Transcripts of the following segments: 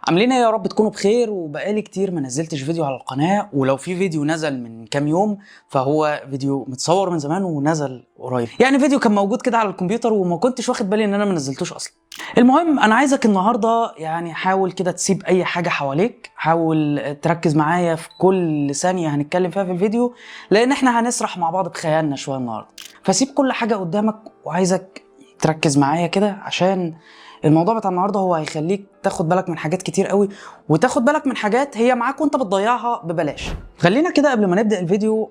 عاملين ايه؟ يا رب تكونوا بخير. وبقالي كتير ما نزلتش فيديو على القناة، ولو في فيديو نزل من كام يوم فهو فيديو متصور من زمان ونزل قريب، يعني فيديو كان موجود كده على الكمبيوتر وما كنتش واخد بالي ان انا ما نزلتوش اصلا. المهم انا عايزك النهارده يعني حاول كده تسيب اي حاجة حواليك، حاول تركز معايا في كل ثانية هنتكلم فيها في الفيديو، لان احنا هنسرح مع بعض بخيالنا شوية النهارده. فسيب كل حاجة قدامك وعايزك تركز معايا كده، عشان الموضوع بتاع النهارده هو هيخليك تاخد بالك من حاجات كتير قوي، وتاخد بالك من حاجات هي معاك وانت بتضيعها ببلاش. خلينا كده قبل ما نبدأ الفيديو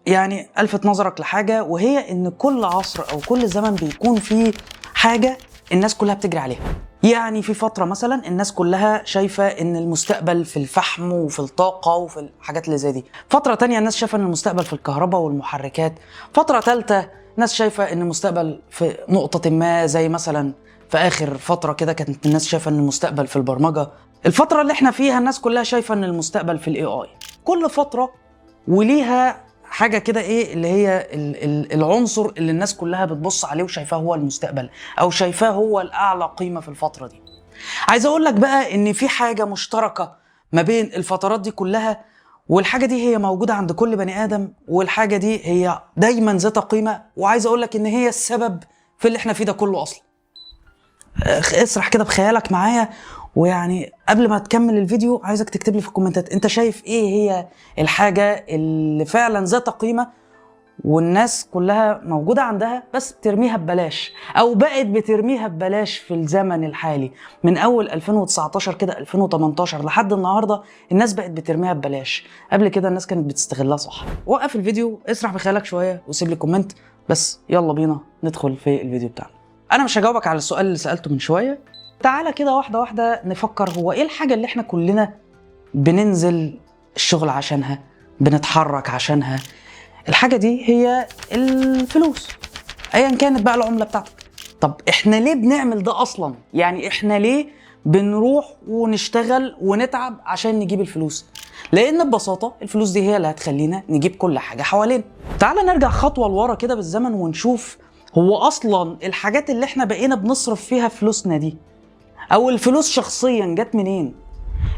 يعني الفت نظرك لحاجة، وهي ان كل عصر او كل زمن بيكون فيه حاجة الناس كلها بتجري عليها. يعني في فترة مثلا الناس كلها شايفة ان المستقبل في الفحم وفي الطاقة وفي الحاجات اللي زي دي. فترة تانية الناس شايفة ان المستقبل في الكهرباء والمحركات. فترة تالتة الناس شايفة ان المستقبل في نقطة ما، زي مثلا في اخر فترة كده كانت الناس شايفة ان المستقبل في البرمجة. الفترة اللي احنا فيها الناس كلها شايفة ان المستقبل في ال AI. كل فترة وليها حاجة كده، ايه اللي هي العنصر اللي الناس كلها بتبص عليه وشايفاه هو المستقبل او شايفاه هو الاعلى قيمة في الفترة دي. عايز اقول لك بقى ان في حاجة مشتركة ما بين الفترات دي كلها، والحاجة دي هي موجودة عند كل بني آدم، والحاجة دي هي دايما ذات قيمة، وعايز اقول لك ان هي السبب في اللي احنا فيه ده كله اصلا. اسرح كده بخيالك معايا، ويعني قبل ما تكمل الفيديو عايزك تكتب لي في الكومنتات انت شايف ايه هي الحاجة اللي فعلا ذات قيمة والناس كلها موجودة عندها بس بترميها ببلاش، او بقت بترميها ببلاش في الزمن الحالي من اول 2019 كده 2018 لحد النهاردة الناس بقت بترميها ببلاش. قبل كده الناس كانت بتستغلها صح. وقف الفيديو، اسرح بخيالك شوية وسيب لي comment. بس يلا بينا ندخل في الفيديو بتاعنا. انا مش هجاوبك على السؤال اللي سألته من شوية. تعالى كده واحدة واحدة نفكر هو ايه الحاجة اللي احنا كلنا بننزل الشغل عشانها، بنتحرك عشانها. الحاجة دي هي الفلوس، ايا كانت بقى العملة بتاعتك. طب احنا ليه بنعمل ده اصلا؟ يعني احنا ليه بنروح ونشتغل ونتعب عشان نجيب الفلوس؟ لان ببساطة الفلوس دي هي اللي هتخلينا نجيب كل حاجة حوالينا. تعالى نرجع خطوة لورا كده بالزمن ونشوف هو اصلا الحاجات اللي احنا بقينا بنصرف فيها فلوسنا دي، او الفلوس شخصيا جت منين؟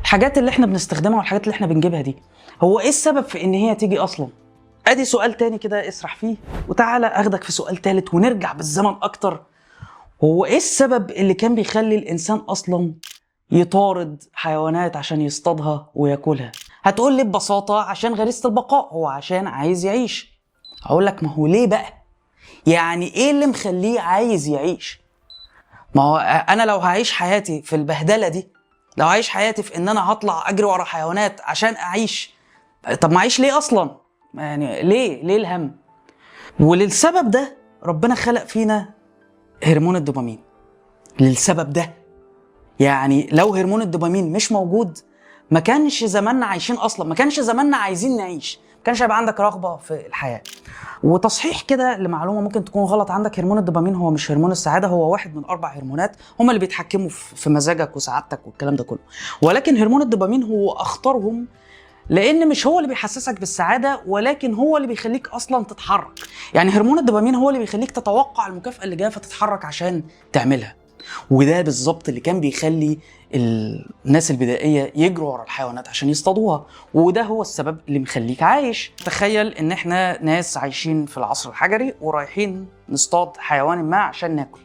الحاجات اللي احنا بنستخدمها والحاجات اللي احنا بنجيبها دي، هو ايه السبب في ان هي تيجي اصلا؟ ادي سؤال تاني كده اسرح فيه. وتعالى اخدك في سؤال تالت ونرجع بالزمن اكتر. هو ايه السبب اللي كان بيخلي الانسان اصلا يطارد حيوانات عشان يصطادها وياكلها؟ هتقول لي ببساطة عشان غريزة البقاء، هو عشان عايز يعيش. هقول لك ما هو ليه بقى؟ يعني ايه اللي مخليه عايز يعيش؟ ما هو انا لو هعيش حياتي في البهدلة دي، لو هعيش حياتي في ان انا هطلع اجري ورا حيوانات عشان اعيش، طب ما اعيش ليه اصلا؟ يعني ليه الهم؟ وللسبب ده ربنا خلق فينا هرمون الدوبامين. للسبب ده، يعني لو هرمون الدوبامين مش موجود ما كانش زماننا عايشين اصلا، ما كانش زماننا عايزين نعيش، ما كانش هيبقى عندك رغبة في الحياة. وتصحيح كده لمعلومه ممكن تكون غلط عندك، هرمون الدوبامين هو مش هرمون السعادة، هو واحد من 4 هرمونات هم اللي بيتحكموا في مزاجك وسعادتك والكلام ده كله. ولكن هرمون الدوبامين هو اخطرهم، لان مش هو اللي بيحسسك بالسعادة، ولكن هو اللي بيخليك اصلا تتحرك. يعني هرمون الدوبامين هو اللي بيخليك تتوقع المكافاة اللي جاية فتتحرك عشان تعملها. وده بالظبط اللي كان بيخلي الناس البدائية يجروا ورا الحيوانات عشان يصطادوها، وده هو السبب اللي مخليك عايش. تخيل ان احنا ناس عايشين في العصر الحجري ورايحين نصطاد حيوان ما عشان ناكل.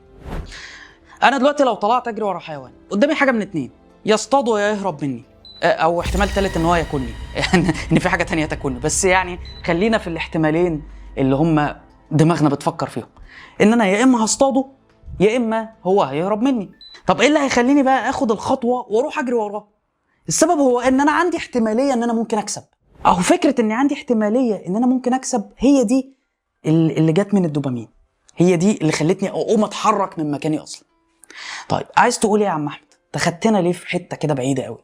انا دلوقتي لو طلعت اجري ورا حيوان قدامي حاجة من اتنين، يصطاده يا يهرب مني، او احتمال تالت ان هو ياكلني، يعني ان في حاجة تانية تاكلني. بس يعني خلينا في الاحتمالين اللي هم دماغنا بتفكر فيهم، ان انا يا اما هصطاده يا اما هو هيهرب مني. طب ايه اللي هيخليني بقى اخد الخطوة واروح اجري وراه؟ السبب هو ان انا عندي احتمالية ان انا ممكن اكسب. اهو فكرة ان عندي احتمالية ان انا ممكن اكسب هي دي اللي جت من الدوبامين، هي دي اللي خلتني اقوم اتحرك من مكاني اصلا. طيب عايز تقول ايه يا عم احمد؟ تخدتنا ليه في حتة كده بعيدة قوي؟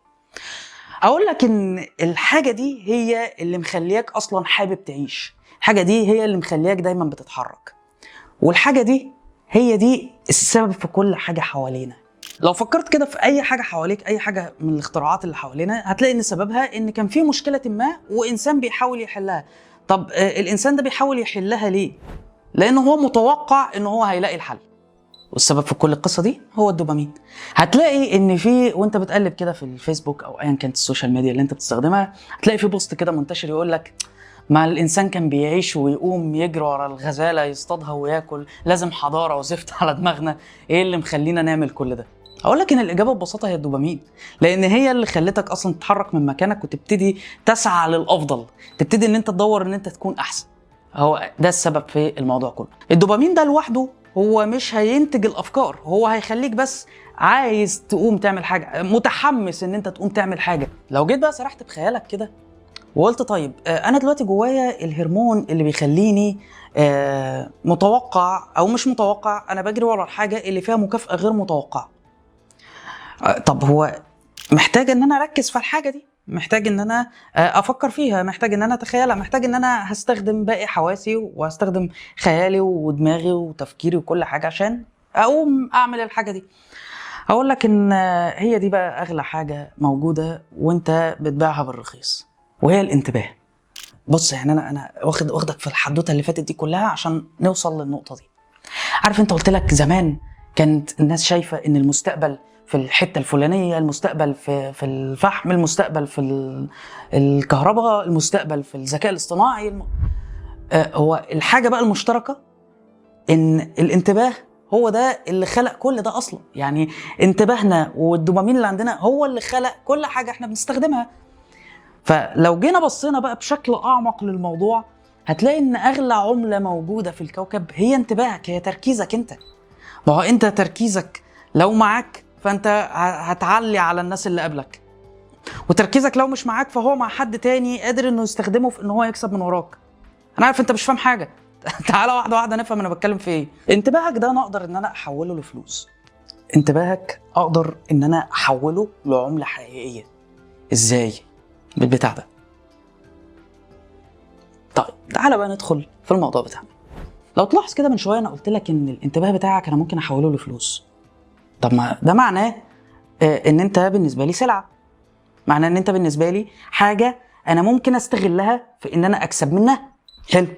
اقول لك ان الحاجة دي هي اللي مخلياك اصلا حابب تعيش، الحاجة دي هي اللي مخلياك دايما بتتحرك، والحاجة دي هي دي السبب في كل حاجة حوالينا. لو فكرت كده في اي حاجة حواليك، اي حاجة من الاختراعات اللي حوالينا، هتلاقي ان سببها ان كان في مشكلة ما وانسان بيحاول يحلها. طب الانسان ده بيحاول يحلها ليه؟ لانه هو متوقع ان هو هيلاقي الحل. والسبب في كل القصة دي هو الدوبامين. هتلاقي ان في وانت بتقلب كده في الفيسبوك او ايا كانت ال social media اللي انت بتستخدمها، هتلاقي في post كده منتشر يقول لك ما الانسان كان بيعيش ويقوم يجري ورا الغزالة يصطادها وياكل، لازم حضارة وزفت على دماغنا، ايه اللي مخلينا نعمل كل ده؟ اقول لك ان الاجابة ببساطة هي الدوبامين، لان هي اللي خلتك اصلا تتحرك من مكانك وتبتدي تسعى للافضل، تبتدي ان انت تدور ان انت تكون احسن. هو ده السبب في الموضوع كله. الدوبامين ده لوحده هو مش هينتج الافكار، هو هيخليك بس عايز تقوم تعمل حاجة، متحمس ان انت تقوم تعمل حاجة. لو جيت بقى سرحت بخيالك كده وقلت طيب انا دلوقتي جوايا الهرمون اللي بيخليني متوقع او مش متوقع، انا بجري ورا الحاجة اللي فيها مكافاة غير متوقعه. طب هو محتاج ان انا اركز في الحاجة دي، محتاج ان انا افكر فيها، محتاج ان انا اتخيلها، محتاج ان انا هستخدم باقي حواسي وهستخدم خيالي ودماغي وتفكيري وكل حاجة عشان اقوم اعمل الحاجة دي. اقول لك ان هي دي بقى اغلى حاجة موجودة وانت بتبيعها بالرخيص، وهي الانتباه. بص يعني انا واخدك في الحدوتة اللي فاتت دي كلها عشان نوصل للنقطة دي. عارف انت قلت لك زمان كانت الناس شايفه ان المستقبل في الحتة الفلانية، المستقبل في الفحم، المستقبل في الكهرباء، المستقبل في الذكاء الاصطناعي. هو الحاجة بقى المشتركة ان الانتباه هو ده اللي خلق كل ده اصلا. يعني انتباهنا والدوبامين اللي عندنا هو اللي خلق كل حاجة احنا بنستخدمها. فلو جينا بصينا بقى بشكل اعمق للموضوع، هتلاقي ان اغلى عمله موجودة في الكوكب هي انتباهك، هي تركيزك انت. ما هو انت تركيزك لو معاك فانت هتعلي على الناس اللي قبلك، وتركيزك لو مش معاك فهو مع حد تاني قادر انه يستخدمه في ان هو يكسب من وراك. انا عارف انت مش فاهم حاجة، تعالى واحدة واحدة نفهم انا بتكلم في ايه. انتباهك ده انا اقدر ان انا احوله لفلوس، انتباهك اقدر ان انا احوله لعمله حقيقية. ازاي؟ بالبتاع ده. طيب تعالى بقى ندخل في الموضوع بتاعنا. لو تلاحظ كده من شوية انا قلت لك ان الانتباه بتاعك انا ممكن احوله لفلوس. طب ما ده معناه ان انت بالنسبة لي سلعه، معناه ان انت بالنسبة لي حاجة انا ممكن استغلها في ان انا اكسب منها. حلو.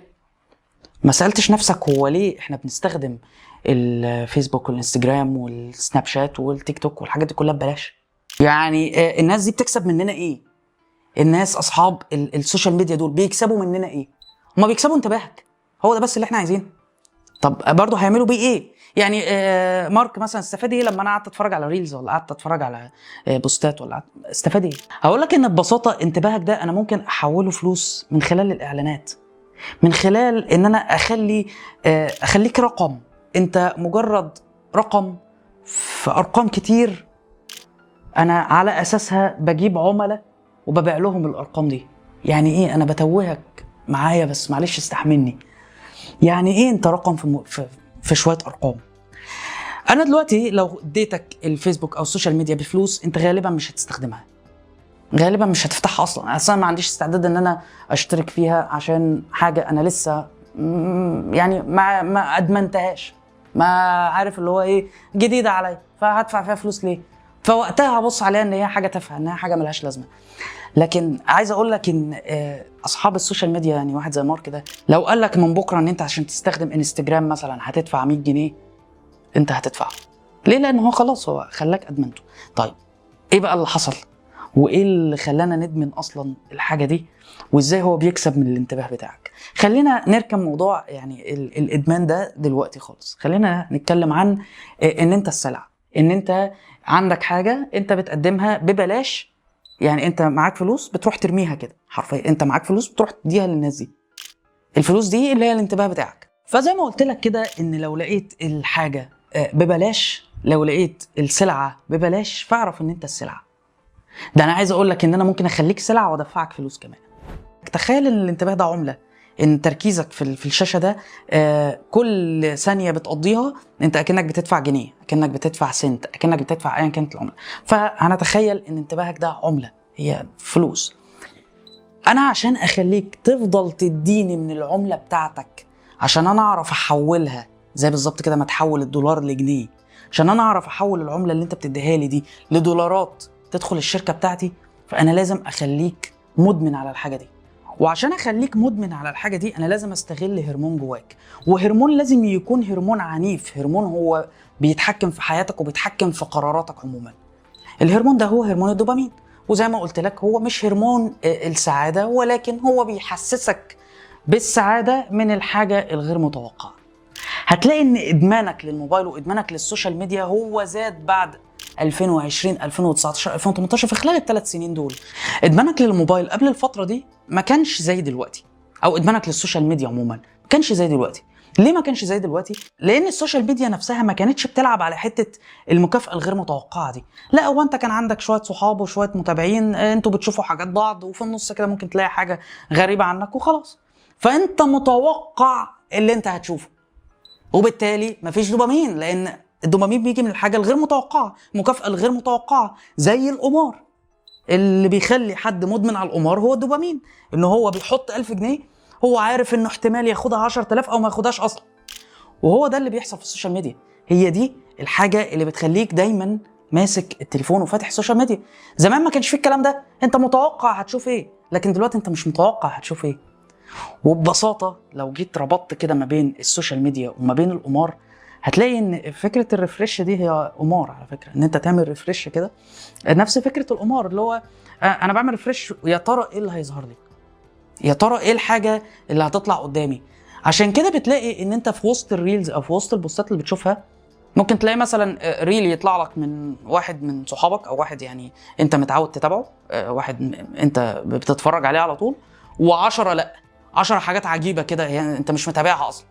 ما سالتش نفسك هو ليه احنا بنستخدم الفيسبوك والانستجرام والسناب شات والتيك توك والحاجات دي كلها ببلاش؟ يعني الناس دي بتكسب مننا ايه؟ الناس اصحاب ال social media دول بيكسبوا مننا ايه؟ هما بيكسبوا انتباهك، هو ده بس اللي احنا عايزينه. طب برضه هيعملوا بيه ايه؟ يعني مارك مثلا استفاد ايه لما انا قعدت اتفرج على reels ولا قعدت اتفرج على بوستات ولا استفاد ايه؟ هقول لك ان ببساطة انتباهك ده انا ممكن احوله فلوس من خلال الاعلانات، من خلال ان انا اخليك رقم، انت مجرد رقم في ارقام كتير انا على اساسها بجيب عملاء وببيع لهم الارقام دي. يعني ايه؟ انا بتوهك معايا بس معلش استحملني. يعني ايه انت رقم في شوية ارقام؟ انا دلوقتي لو اديتك الفيسبوك او ال social media بفلوس انت غالبا مش هتستخدمها، غالبا مش هتفتحها اصلا. اصلا ما عنديش استعداد ان انا اشترك فيها عشان حاجة انا لسه يعني ما ادمنتهاش، ما عارف اللي هو ايه، جديدة عليا، فهدفع فيها فلوس ليه؟ فوقتها هبص عليها ان هي حاجة تافهة، انها حاجة ملهاش لازمه. لكن عايز اقول لك ان اصحاب ال social media، يعني واحد زي مارك ده لو قال لك من بكره ان انت عشان تستخدم انستجرام مثلا هتدفع 100 جنيه، انت هتدفعه. ليه؟ لان هو خلاص هو خلاك ادمنته. طيب ايه بقى اللي حصل؟ وايه اللي خلانا ندمن اصلا الحاجة دي؟ وازاي هو بيكسب من الانتباه بتاعك؟ خلينا نركب موضوع يعني الادمان ده دلوقتي خالص. خلينا نتكلم عن ان انت السلعة، ان انت عندك حاجة انت بتقدمها ببلاش. يعني انت معاك فلوس بتروح ترميها كده حرفيا، انت معاك فلوس بتروح تديها للناس دي، الفلوس دي اللي هي الانتباه بتاعك. فزي ما قلت لك كده ان لو لقيت الحاجة ببلاش، لو لقيت السلعة ببلاش، فاعرف ان انت السلعة. ده انا عايز اقول لك ان انا ممكن اخليك سلعه وادفعك فلوس كمان. تخيل ان الانتباه ده عمله، ان تركيزك في الشاشة ده كل ثانية بتقضيها انت اكنك بتدفع جنيه، اكنك بتدفع سنت، اكنك بتدفع ايا كانت العملة. فهنتخيل ان انتباهك ده عمله، هي فلوس. انا عشان اخليك تفضل تديني من العملة بتاعتك عشان انا اعرف احولها، زي بالظبط كده ما تحول الدولار لجنيه، عشان انا اعرف احول العملة اللي انت بتديها لي دي لدولارات تدخل الشركة بتاعتي، فانا لازم اخليك مدمن على الحاجة دي. وعشان اخليك مدمن على الحاجة دي انا لازم استغل هرمون جواك، وهرمون لازم يكون هرمون عنيف، هرمون هو بيتحكم في حياتك وبيتحكم في قراراتك عموما. الهرمون ده هو هرمون الدوبامين، وزي ما قلت لك هو مش هرمون السعادة، ولكن هو بيحسسك بالسعادة من الحاجة الغير متوقعه. هتلاقي ان ادمانك للموبايل وادمانك لل social media هو زاد بعد 2020 2019 2018، في خلال الثلاث سنين دول. ادمانك للموبايل قبل الفترة دي ما كانش زي دلوقتي، او ادمانك لل social media عموما ما كانش زي دلوقتي. ليه ما كانش زي دلوقتي؟ لان ال social media نفسها ما كانتش بتلعب على حتة المكافاة الغير متوقعه دي. لا، هو انت كان عندك شوية صحاب وشوية متابعين، انتوا بتشوفوا حاجات بعض، وفي النص كده ممكن تلاقي حاجة غريبة عنك وخلاص، فانت متوقع اللي انت هتشوفه، وبالتالي مفيش دوبامين، لان الدوبامين بيجي من الحاجة الغير متوقعه، المكافاة الغير متوقعه، زي القمار. اللي بيخلي حد مدمن على القمار هو الدوبامين، ان هو بيحط 1000 جنيه هو عارف انه احتمال ياخدها 10000 او ما ياخدهاش اصلا. وهو ده اللي بيحصل في ال social media. هي دي الحاجة اللي بتخليك دايما ماسك التليفون وفاتح ال social media. زمان ما كانش فيه الكلام ده، انت متوقع هتشوف ايه، لكن دلوقتي انت مش متوقع هتشوف ايه. وببساطة لو جيت ربطت كده ما بين ال social media وما بين القمار، هتلاقي ان فكرة ال refresh دي هي قمار على فكرة. ان انت تعمل refresh كده نفس فكرة القمار، اللي هو انا بعمل refresh، يا ترى ايه اللي هيظهر لي، يا ترى ايه الحاجة اللي هتطلع قدامي. عشان كده بتلاقي ان انت في وسط ال reels او في وسط البوستات اللي بتشوفها، ممكن تلاقي مثلا reel يطلع لك من واحد من صحابك، او واحد يعني انت متعود تتابعه، واحد انت بتتفرج عليه على طول، و10 لا، 10 حاجات عجيبة كده يعني انت مش متابعها اصلا.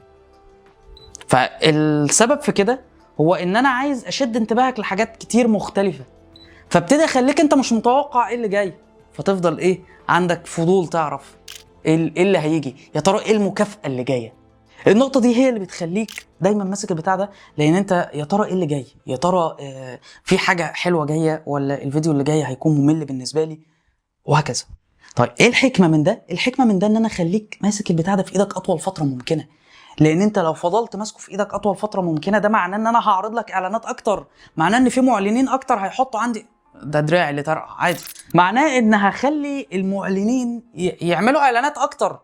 فالسبب في كده هو ان انا عايز اشد انتباهك لحاجات كتير مختلفة، فابتدي اخليك انت مش متوقع ايه اللي جاي، فتفضل ايه عندك فضول تعرف ايه اللي هيجي، يا ترى ايه المكافأة اللي جاية. النقطة دي هي اللي بتخليك دايما ماسك البتاع ده، لان انت يا ترى ايه اللي جاي، يا ترى في حاجة حلوة جاية، ولا الفيديو اللي جاي هيكون ممل بالنسبة لي، وهكذا. طيب ايه الحكمة من ده؟ الحكمة من ده ان انا اخليك ماسك البتاع ده في ايدك اطول فترة ممكنة، لان انت لو فضلت ماسكه في ايدك اطول فترة ممكنة، ده معناه ان انا هعرض لك اعلانات اكتر، معناه ان في معلنين اكتر هيحطوا عندي، ده دراعي اللي طرقع عادي، معناه ان هخلي المعلنين يعملوا اعلانات اكتر،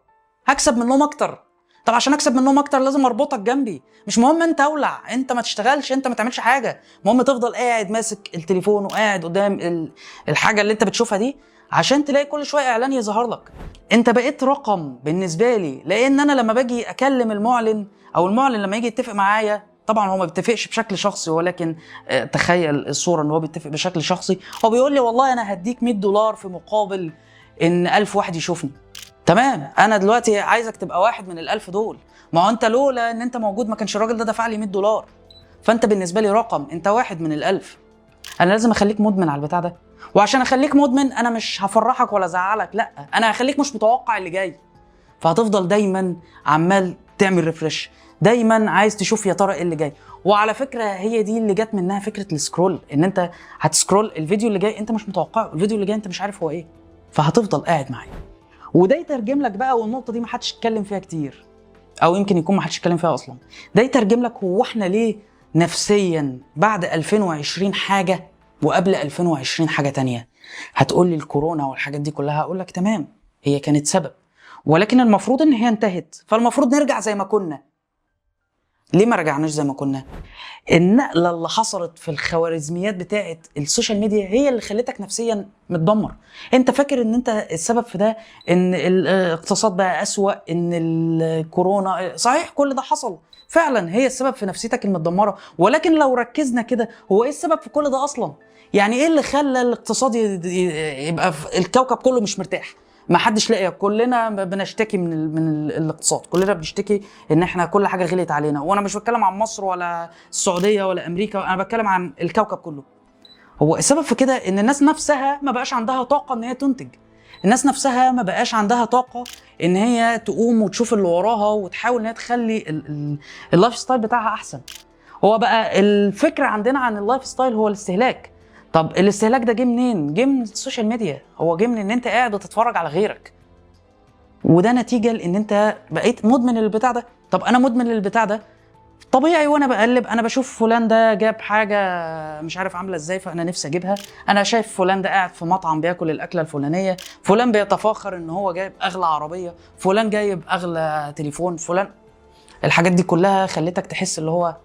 هكسب منهم اكتر. طب عشان اكسب منهم اكتر لازم اربطك جنبي، مش مهم انت اولع، انت ما تشتغلش، انت ما تعملش حاجة، المهم تفضل قاعد ماسك التليفون وقاعد قدام الحاجة اللي انت بتشوفها دي، عشان تلاقي كل شوية اعلان يظهر لك. انت بقيت رقم بالنسبة لي، لان انا لما باجي اكلم المعلن، او المعلن لما يجي يتفق معايا، طبعا هو ما بيتفقش بشكل شخصي، ولكن تخيل الصورة ان هو بيتفق بشكل شخصي، هو بيقول لي والله انا هديك $100 في مقابل ان 1000 واحد يشوفني. تمام، انا دلوقتي عايزك تبقى واحد من ال1000 دول، ما هو انت لولا ان انت موجود ما كانش الراجل ده دفع لي $100، فانت بالنسبة لي رقم، انت واحد من ال1000. انا لازم اخليك مدمن على البتاع ده، وعشان اخليك مدمن انا مش هفرحك ولا ازعلك، لا انا هخليك مش متوقع اللي جاي، فهتفضل دايما عمال تعمل refresh، دايما عايز تشوف يا ترى ايه اللي جاي. وعلى فكرة هي دي اللي جت منها فكرة ال scroll، ان انت هت scroll الفيديو اللي جاي انت مش متوقعه، الفيديو اللي جاي انت مش عارف هو ايه، فهتفضل قاعد معايا. وده يترجم لك بقى، والنقطة دي ما حدش اتكلم فيها كتير، او يمكن يكون ما حدش اتكلم فيها اصلا، ده يترجم لك هو احنا ليه نفسيا بعد 2020 حاجة وقبل 2020 حاجة تانية. هتقول لي الكورونا والحاجات دي كلها، هقول لك تمام هي كانت سبب، ولكن المفروض ان هي انتهت، فالمفروض نرجع زي ما كنا. ليه ما رجعناش زي ما كنا؟ النقلة اللي حصلت في الخوارزميات بتاعه ال social media هي اللي خلتك نفسيا متدمر. انت فاكر ان انت السبب في ده، ان الاقتصاد بقى اسوأ، ان الكورونا، صحيح كل ده حصل فعلا، هي السبب في نفسيتك المتدمره، ولكن لو ركزنا كده هو ايه السبب في كل ده اصلا؟ يعني ايه اللي خلى الاقتصاد يبقى في الكوكب كله مش مرتاح؟ ما حدش لاقي، كلنا بنشتكي من الاقتصاد، كلنا بنشتكي ان احنا كل حاجة غليت علينا. وانا مش بتكلم عن مصر ولا السعودية ولا امريكا، انا بتكلم عن الكوكب كله. هو السبب في كده ان الناس نفسها ما بقاش عندها طاقة ان هي تنتج، الناس نفسها ما بقاش عندها طاقة ان هي تقوم وتشوف اللي وراها وتحاول ان هي تخلي ال lifestyle بتاعها احسن. هو بقى الفكرة عندنا عن ال lifestyle هو الاستهلاك. طب الاستهلاك ده جه منين؟ جه من ال social media، هو جه من ان انت قاعد بتتفرج على غيرك، وده نتيجة لان انت بقيت مدمن للبتاع ده. طب انا مدمن للبتاع ده، طبيعي وانا بقلب انا بشوف فلان ده جاب حاجة مش عارف عامله ازاي فانا نفسي اجيبها، انا شايف فلان ده قاعد في مطعم بياكل الاكلة الفلانية، فلان بيتفاخر ان هو جايب اغلى عربية، فلان جايب اغلى تليفون، فلان. الحاجات دي كلها خلتك تحس اللي هو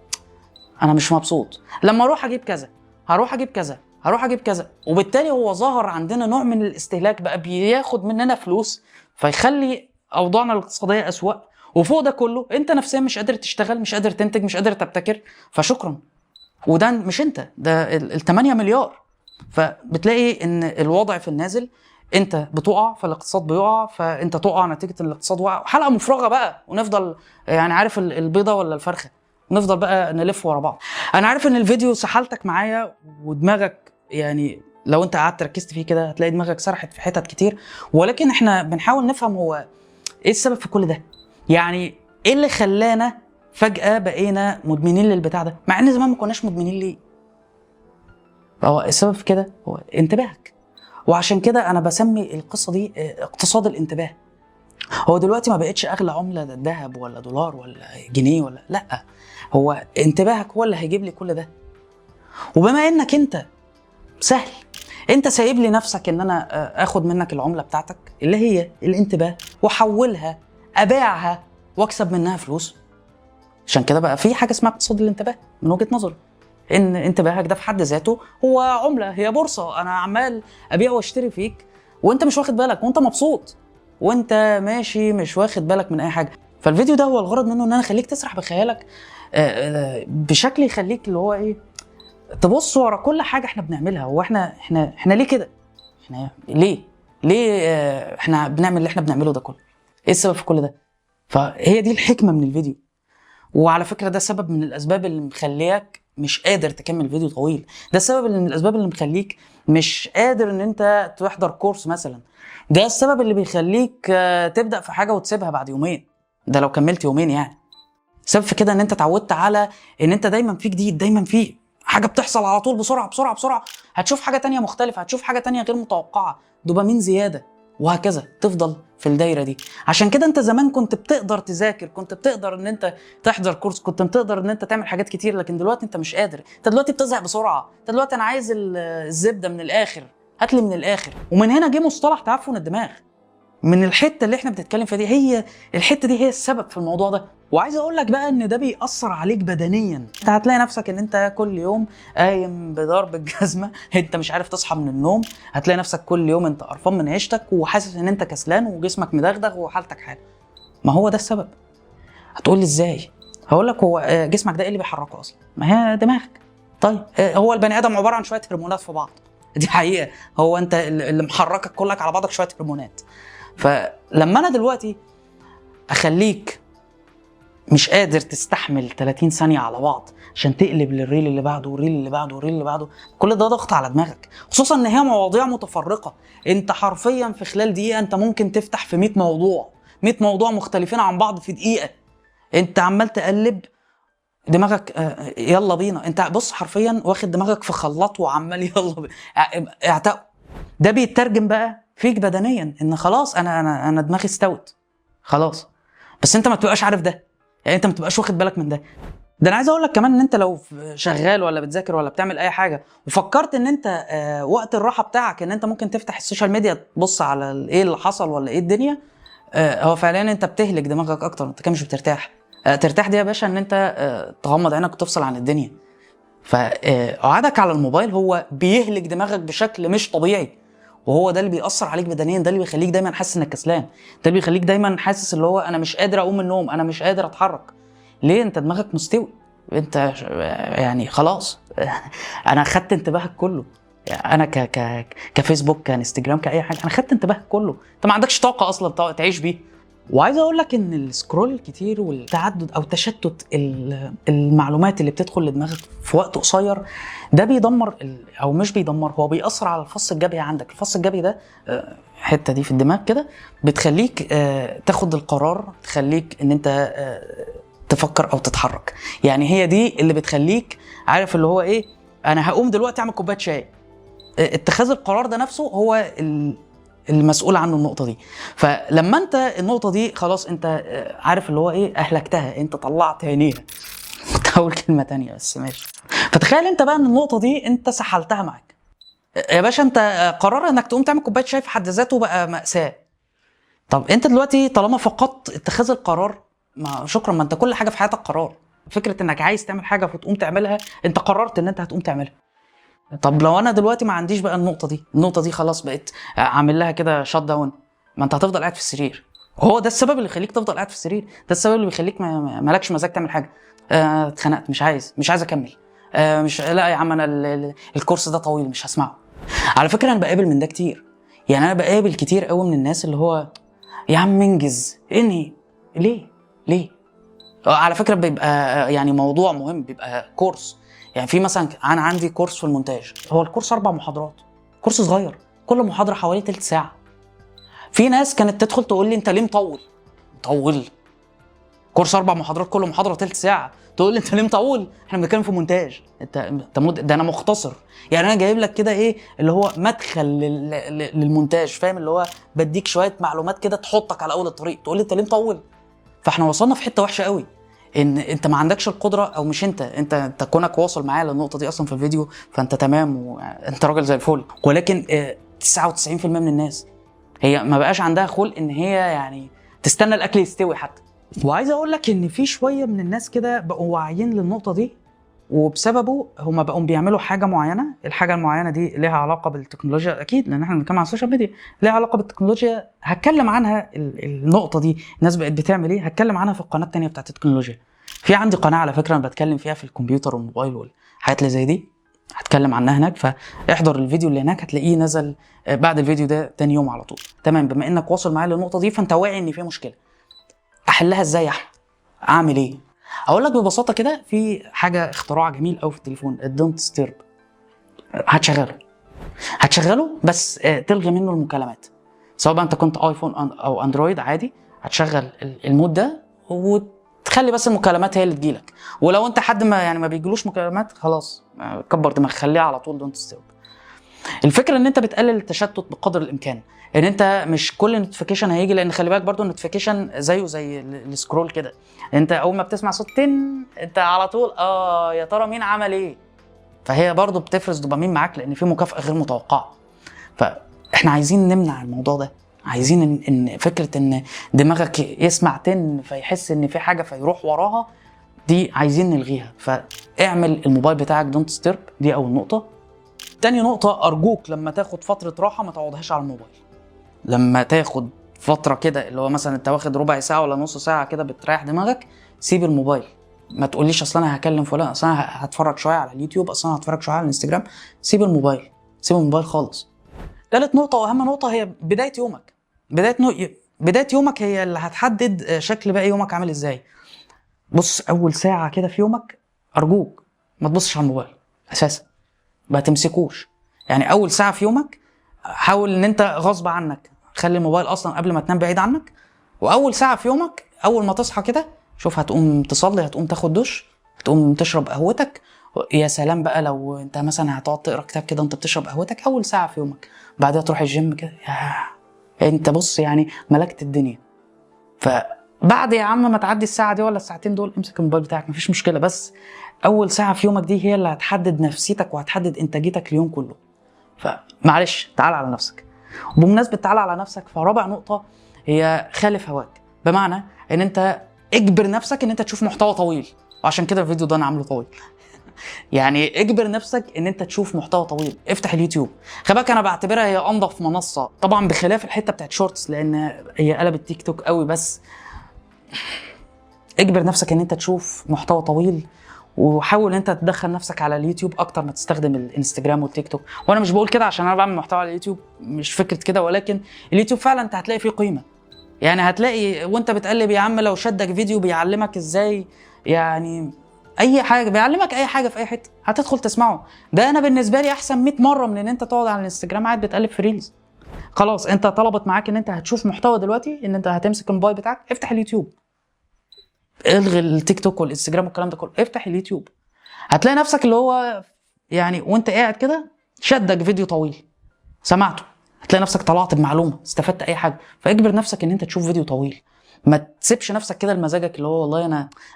انا مش مبسوط، لما اروح اجيب كذا، هروح اجيب كذا، هروح اجيب كذا. وبالتالي هو ظهر عندنا نوع من الاستهلاك بقى بياخد مننا فلوس، فيخلي اوضاعنا الاقتصادية اسوأ. وفوق ده كله انت نفسيا مش قادر تشتغل، مش قادر تنتج، مش قادر تبتكر، فشكرا. وده مش انت، ده ال 8 مليار. فبتلاقي ان الوضع في النازل، انت بتقع فالاقتصاد بيقع، فانت تقع نتيجة الاقتصاد وقع، حلقة مفرغة بقى، ونفضل يعني عارف البيضة ولا الفرخه، نفضل بقى نلف ورا بعض. انا عارف ان الفيديو سحلتك معايا ودماغك، يعني لو انت قعدت ركزت فيه كده هتلاقي دماغك سرحت في حتت كتير، ولكن احنا بنحاول نفهم هو ايه السبب في كل ده. يعني ايه اللي خلانا فجأة بقينا مدمنين للبتاع ده، مع ان زمان ما كناش مدمنين ليه؟ هو السبب في كده هو انتباهك. وعشان كده انا بسمي القصة دي اقتصاد الانتباه. هو دلوقتي ما بقتش اغلى عملة ذهب ولا دولار ولا جنيه ولا لا، هو انتباهك هو اللي هيجيب لي كل ده. وبما انك انت سهل، انت سايب لي نفسك ان انا اخد منك العملة بتاعتك اللي هي الانتباه واحولها ابيعها واكسب منها فلوس. عشان كده بقى في حاجة اسمها اقتصاد الانتباه من وجهه نظري، ان انتباهك ده في حد ذاته هو عمله، هي بورصة، انا عمال ابيع واشتري فيك وانت مش واخد بالك، وانت مبسوط وانت ماشي مش واخد بالك من اي حاجة. فالفيديو ده هو الغرض منه ان انا اخليك تسرح بخيالك بشكل يخليك اللي هو ايه، تبص ورا كل حاجة احنا بنعملها. هو احنا احنا احنا ليه كده؟ احنا ليه احنا بنعمل اللي احنا بنعمله ده كله؟ ايه السبب في كل ده؟ فهي دي الحكمة من الفيديو. وعلى فكرة ده سبب من الاسباب اللي مخليك مش قادر تكمل فيديو طويل، ده السبب من الاسباب اللي مخليك مش قادر ان انت تحضر كورس مثلا، ده السبب اللي بيخليك تبدا في حاجة وتسيبها بعد يومين، ده لو كملت يومين يعني. سبب في كده ان انت اتعودت على ان انت دايما في جديد، دايما في حاجة بتحصل على طول بسرعة بسرعة بسرعة، هتشوف حاجة تانية مختلفة، هتشوف حاجة تانية غير متوقعه، دوبامين زيادة، وهكذا تفضل في الدايرة دي. عشان كده انت زمان كنت بتقدر تذاكر، كنت بتقدر ان انت تحضر كورس، كنت بتقدر ان انت تعمل حاجات كتير، لكن دلوقتي انت مش قادر. انت دلوقتي بتزهق بسرعة، انت دلوقتي انا عايز الزبدة من الاخر، هات لي من الاخر. ومن هنا جه مصطلح تعفن الدماغ، من الحتة اللي احنا بنتكلم فيها دي، هي الحتة دي هي السبب في الموضوع ده. وعايز اقول لك بقى ان ده بيأثر عليك بدنيا. انت هتلاقي نفسك ان انت كل يوم قايم بضرب الجزمة، انت مش عارف تصحى من النوم، هتلاقي نفسك كل يوم انت قرفان من عيشتك وحاسس ان انت كسلان وجسمك مدغدغ وحالتك حاله. ما هو ده السبب. هتقول لي ازاي؟ هقول لك هو جسمك ده ايه اللي بيحركه اصلا؟ ما هي دماغك. طيب هو البني ادم عبارة عن شوية هرمونات في بعض، دي حقيقة. هو انت اللي محركك كلك على بعضك شوية هرمونات. فلما انا دلوقتي اخليك مش قادر تستحمل 30 ثانية على بعض عشان تقلب لل reel اللي بعده وال reel اللي بعده وال reel اللي بعده، كل ده ضغط على دماغك، خصوصا ان هي مواضيع متفرقة. انت حرفيا في خلال دقيقة انت ممكن تفتح في 100 موضوع، 100 موضوع مختلفين عن بعض في دقيقة. انت عمال تقلب دماغك، يلا بينا. انت بص حرفيا واخد دماغك في خلاط وعمال يلا بينا. ده بيترجم بقى فيك بدنيا ان خلاص انا انا انا دماغي استوت خلاص. بس انت ما بتبقاش عارف ده، يعني انت ما بتبقاش واخد بالك من ده. ده انا عايز اقول لك كمان ان انت لو شغال ولا بتذاكر ولا بتعمل اي حاجة وفكرت ان انت وقت الراحة بتاعك ان انت ممكن تفتح ال social media تبص على ايه اللي حصل ولا ايه الدنيا، هو فعليا انت بتهلك دماغك اكتر، انت كده مش بترتاح. ترتاح دي يا باشا ان انت تغمض عينك وتفصل عن الدنيا. فقعدك على الموبايل هو بيهلك دماغك بشكل مش طبيعي، وهو ده اللي بيأثر عليك بدنيا، ده اللي بيخليك دايما حاسس انك كسلان، ده اللي بيخليك دايما حاسس اللي هو انا مش قادر اقوم من النوم، انا مش قادر اتحرك. ليه؟ انت دماغك مستوي، انت يعني خلاص انا خدت انتباهك كله. انا ك ك كفيسبوك كانستجرام كاي حاجة، انا خدت انتباهك كله، انت ما عندكش طاقة اصلا تعيش بيه. وعايز اقول لك ان ال scroll الكتير والتعدد او تشتت المعلومات اللي بتدخل لدماغك في وقت قصير ده بيدمر او مش بيدمر، هو بيأثر على الفص الجبهي عندك. الفص الجبهي ده الحتة دي في الدماغ كده بتخليك تاخد القرار، تخليك ان انت تفكر او تتحرك. يعني هي دي اللي بتخليك عارف اللي هو ايه، انا هقوم دلوقتي اعمل كوباية شاي. اتخاذ القرار ده نفسه هو المسؤول عنه النقطة دي. فلما انت النقطة دي خلاص انت عارف اللي هو ايه، اهلكتها، انت طلعت عينيها. هقول كلمة تانية بس ماشي. فتخيل انت بقى ان النقطة دي انت سحلتها معاك يا باشا. انت قرار انك تقوم تعمل كوباية شاي في حد ذاته بقى مأساة. طب انت دلوقتي طالما فقدت اتخاذ القرار، ما شكرا، ما انت كل حاجة في حياتك قرار. فكرة انك عايز تعمل حاجة فتقوم تعملها، انت قررت ان انت هتقوم تعملها. طب لو انا دلوقتي ما عنديش بقى النقطة دي، النقطة دي خلاص بقيت عامل لها كده shut down، ما انت هتفضل قاعد في السرير. هو ده السبب اللي يخليك تفضل قاعد في السرير، ده السبب اللي بيخليك مالكش مزاج تعمل حاجة. اتخنقت، مش عايز اكمل، مش، لا يا عم انا الكورس ده طويل مش هسمعه. على فكرة انا بقابل من ده كتير، يعني انا بقابل كتير قوي من الناس اللي هو يا عم انجز انهي. ليه؟ ليه؟ على فكرة بيبقى يعني موضوع مهم، بيبقى كورس. يعني في مثلا انا عندي كورس في المونتاج، هو الكورس 4 محاضرات، كورس صغير، كل محاضرة حوالي تلت ساعة. في ناس كانت تدخل تقول لي انت ليه مطول؟ مطول؟ كورس 4 محاضرات كل محاضرة تلت ساعة، تقول لي انت ليه مطول؟ احنا بنتكلم في مونتاج، انت ده انا مختصر، يعني انا جايب لك كده ايه اللي هو مدخل للمونتاج، فاهم؟ اللي هو بديك شوية معلومات كده تحطك على اول الطريق، تقول لي انت ليه مطول؟ فاحنا وصلنا في حتة وحشة قوي، ان انت ما عندكش القدرة، او مش انت، انت كونك واصل معايا للنقطة دي اصلا في الفيديو فانت تمام وانت راجل زي الفل، ولكن 99% من الناس هي ما بقاش عندها خلق ان هي يعني تستنى الاكل يستوي حتى. وعايز اقول لك ان في شوية من الناس كده بقوا واعيين للنقطة دي، وبسببه هما بقوا بيعملوا حاجة معينة. الحاجة المعينة دي ليها علاقة بالتكنولوجيا اكيد، لان احنا بنتكلم عن ال social media، ليها علاقة بالتكنولوجيا. هتكلم عنها النقطة دي، الناس بقت بتعمل ايه، هتكلم عنها في القناة الثانية بتاعت التكنولوجيا. في عندي قناة على فكرة انا بتكلم فيها في الكمبيوتر والموبايل والحاجات اللي زي دي، هتكلم عنها هناك، فاحضر الفيديو اللي هناك هتلاقيه نزل بعد الفيديو ده تاني يوم على طول. تمام، بما انك واصل معايا للنقطة دي فانت واعي ان في مشكلة. احلها ازاي يا احمد؟ اعمل ايه؟ اقول لك ببساطة كده، في حاجة اختراع جميل قوي في التليفون، ال don't disturb. هتشغله بس تلغي منه المكالمات، سواء بقى انت كنت ايفون او اندرويد عادي، هتشغل ال mode ده وتخلي بس المكالمات هي اللي تجيلك. ولو انت حد ما يعني ما بيجيلوش مكالمات خلاص، كبر دماغك، خليها على طول don't disturb. الفكرة ان انت بتقلل التشتت بقدر الامكان، ان انت مش كل notification هيجي، لان خلي بالك برضو ال notification زيه زي ال scroll كده، انت اول ما بتسمع صوت تن انت على طول يا ترى مين عمل ايه، فهي برضو بتفرز دوبامين معاك لان في مكافاة غير متوقعه. فاحنا عايزين نمنع الموضوع ده، عايزين إن فكرة ان دماغك يسمع تن فيحس ان في حاجة فيروح وراها، دي عايزين نلغيها. فاعمل الموبايل بتاعك don't disturb، دي اول نقطة. تاني نقطة، أرجوك لما تاخد فترة راحة ما تقعدهاش على الموبايل. لما تاخد فترة كده اللي هو مثلا انت واخد ربع ساعة ولا نص ساعة كده بتريح دماغك، سيب الموبايل. ما تقوليش اصل انا هكلم فلان، اصل انا هتفرج شوية على اليوتيوب، اصل انا هتفرج شوية على الانستجرام. سيب الموبايل، سيب الموبايل خالص. تالت نقطة واهم نقطة هي بداية يومك. بداية يومك هي اللي هتحدد شكل باقي يومك عامل ازاي. بص، اول ساعة كده في يومك ارجوك ما تبصش على الموبايل اساسا، ما تمسكوش. يعني اول ساعة في يومك حاول ان انت غصب عنك خلي الموبايل اصلا قبل ما تنام بعيد عنك. واول ساعة في يومك اول ما تصحى كده شوف، هتقوم تصلي، هتقوم تاخد دش، هتقوم تشرب قهوتك. يا سلام بقى لو انت مثلا هتقعد تقرا كتاب كده انت بتشرب قهوتك اول ساعة في يومك، بعدها تروح الجيم كده، يا انت بص يعني ملكت الدنيا. فبعد يا عم ما تعدي الساعة دي ولا الساعتين دول امسك الموبايل بتاعك مفيش مشكله، بس اول ساعة في يومك دي هي اللي هتحدد نفسيتك وهتحدد انتاجيتك اليوم كله. فمعلش تعال على نفسك. وبمناسبة تعال على نفسك، فرابع نقطة هي خالف هواك، بمعنى ان انت اجبر نفسك ان انت تشوف محتوى طويل، وعشان كده الفيديو ده انا عامله طويل. يعني اجبر نفسك ان انت تشوف محتوى طويل. افتح اليوتيوب، خلي بالك انا بعتبرها هي انظف منصة، طبعا بخلاف الحتة بتاعت shorts لان هي قلبت تيك توك قوي، بس اجبر نفسك ان انت تشوف محتوى طويل، وحاول ان انت تدخل نفسك على اليوتيوب اكتر ما تستخدم الانستجرام والتيك توك. وانا مش بقول كده عشان انا بعمل محتوى على اليوتيوب، مش فكرة كده، ولكن اليوتيوب فعلا انت هتلاقي فيه قيمة. يعني هتلاقي وانت بتقلب يا عم لو شدك فيديو بيعلمك ازاي، يعني اي حاجة بيعلمك اي حاجة في اي حتة هتدخل تسمعه. ده انا بالنسبة لي احسن 100 مرة من ان انت تقعد على الانستجرام قاعد بتقلب في reels. خلاص انت طلبت معاك ان انت هتشوف محتوى دلوقتي، ان انت هتمسك الموبايل بتاعك افتح اليوتيوب، الغي التيك توك والانستجرام والكلام ده كله، افتح اليوتيوب. هتلاقي نفسك اللي هو يعني وانت قاعد كده شدك فيديو طويل سمعته، هتلاقي نفسك طلعت بمعلومة، استفدت اي حاجة. فاجبر نفسك ان انت تشوف فيديو طويل، ما تسيبش نفسك كده لمزاجك اللي هو والله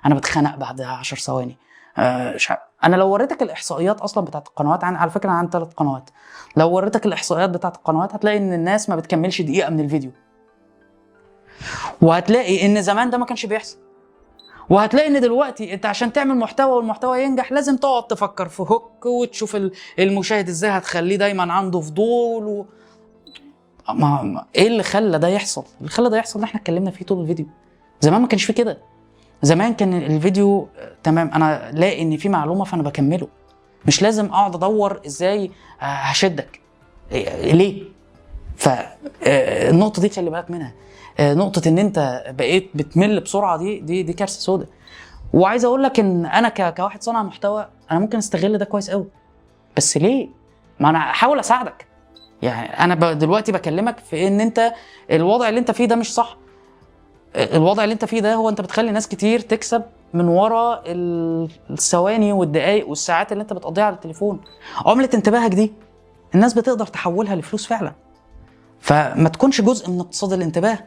انا بتخنق بعد 10 ثواني. انا لو وريتك الاحصائيات اصلا بتاعت القنوات، على فكرة انا عندي 3 قنوات، لو وريتك الاحصائيات بتاعت القنوات هتلاقي ان الناس ما بتكملش دقيقة من الفيديو، وهتلاقي ان زمان ده ما كانش بيحصل، وهتلاقي ان دلوقتي انت عشان تعمل محتوى والمحتوى ينجح لازم تقعد تفكر في hook وتشوف المشاهد ازاي هتخليه دايما عنده فضول ايه اللي خلى ده يحصل؟ اللي خلى ده يحصل اللي احنا اتكلمنا فيه طول الفيديو. زمان ما كانش فيه كده، زمان كان الفيديو تمام، انا لاقي ان في معلومة فانا بكمله، مش لازم اقعد ادور ازاي هشدك ليه. فالنقطه دي خلي بالك منها، نقطة ان انت بقيت بتمل بسرعة دي كارثة سوداء. وعايز اقول لك ان انا كواحد صانع محتوى انا ممكن استغل ده كويس قوي، بس ليه؟ ما انا احاول اساعدك. يعني انا دلوقتي بكلمك في ان انت الوضع اللي انت فيه ده مش صح. الوضع اللي انت فيه ده هو انت بتخلي ناس كتير تكسب من ورا الثواني والدقايق والساعات اللي انت بتقضيها على التليفون. عملة انتباهك دي الناس بتقدر تحولها لفلوس فعلا، فما تكونش جزء من اقتصاد الانتباه.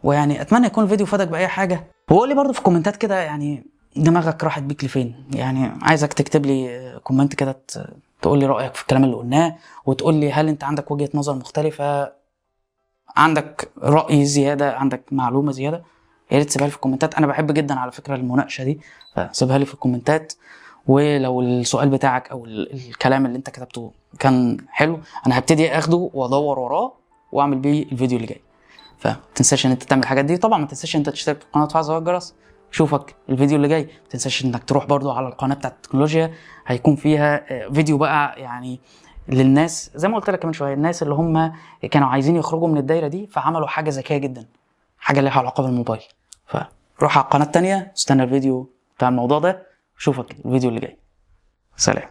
ويعني اتمنى يكون الفيديو فادك باي حاجة، وقول لي برضه في الكومنتات كده يعني دماغك راحت بيك لفين. يعني عايزك تكتب لي comment كده تقول لي رايك في الكلام اللي قلناه، وتقول لي هل انت عندك وجهه نظر مختلفة، عندك راي زيادة، عندك معلومة زيادة. يا ريت تسيبها لي في الكومنتات، انا بحب جدا على فكرة المناقشة دي، فسيبها لي في الكومنتات. ولو السؤال بتاعك او الكلام اللي انت كتبته كان حلو، انا هبتدي اخده وادور وراه واعمل بيه الفيديو اللي جاي. فما تنساش ان انت تعمل الحاجات دي، طبعا ما تنساش ان انت تشترك في القناة وتفعل زر الجرس. اشوفك الفيديو اللي جاي. ما تنساش انك تروح برضو على القناة بتاعت التكنولوجيا، هيكون فيها فيديو بقى يعني للناس زي ما قلت لك من شوية، الناس اللي هم كانوا عايزين يخرجوا من الدايرة دي فعملوا حاجة ذكية جدا، حاجة ليها علاقة بالموبايل. فروح على القناة الثانية، استنى الفيديو بتاع الموضوع ده، اشوفك الفيديو اللي جاي. سلام.